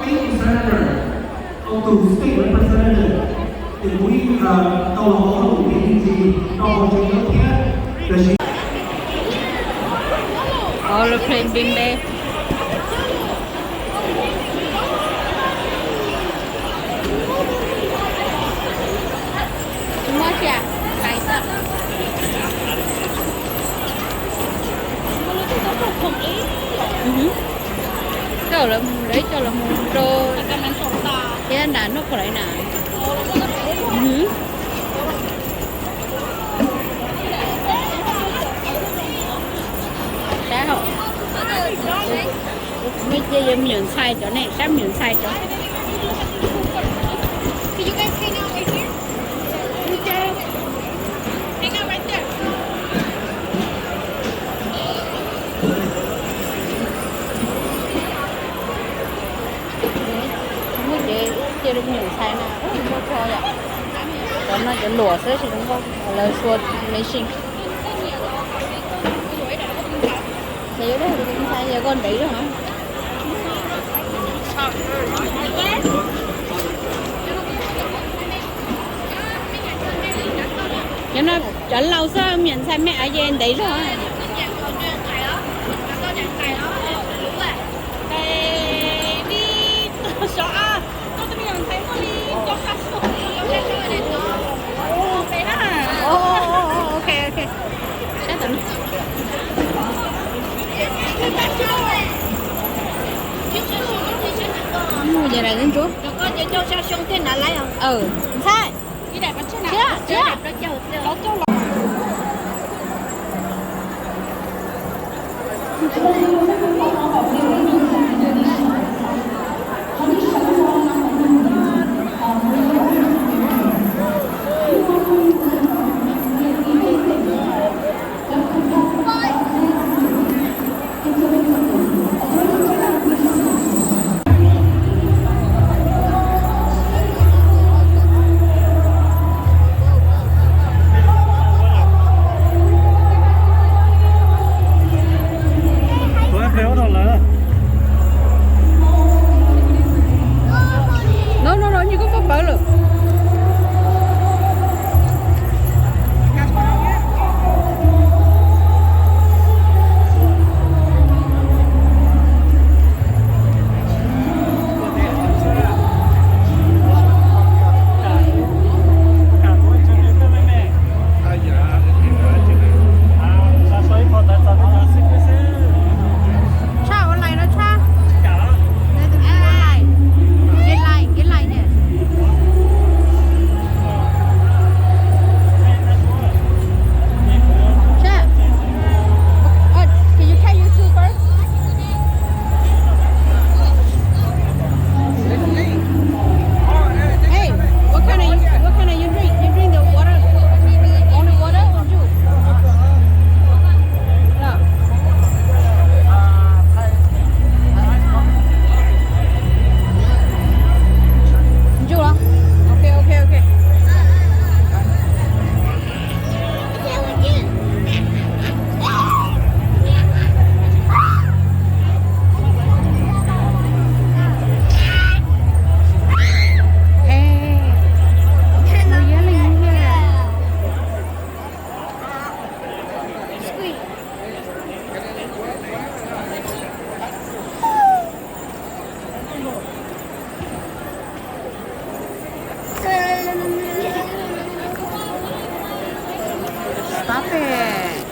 Senator, ob tug state representative, ces kuv tau los ua tus txiv me ntsis rau hauv tsev nyob thiab. Tiam sis aeroplane npe npe. Muab sia, tais txawm. Coj lawv mus, lawv coj lawv mus rau thiab na, noj koj lawv na. Saib hauv, nej cia yog me nyuam ntxhais cov ne, saib me nyuam ntxhais cov. Muaj ces cia rau me nyuam ntxhais na, muaj tso yom. Cov no cov luam xwb tsis zoo nkauj, lawv sua machine. Ces yuav tus ntxhais yog koj ntev zog. Cov no cov laus xwb, me nyuam ntxhais me av ces ntev zog. Ntxhais, No, no, no, nws kuj pab pawv lawm. Tshaj ua lais no tshaj. Nqe lais, nqe lais ne. Tshaj. Oh, can you try YouTube first? Hey, what kind of, what kind of you drink? You drink the water, only water or juice? No. Juice hả? Ok, ok, ok. Stop it.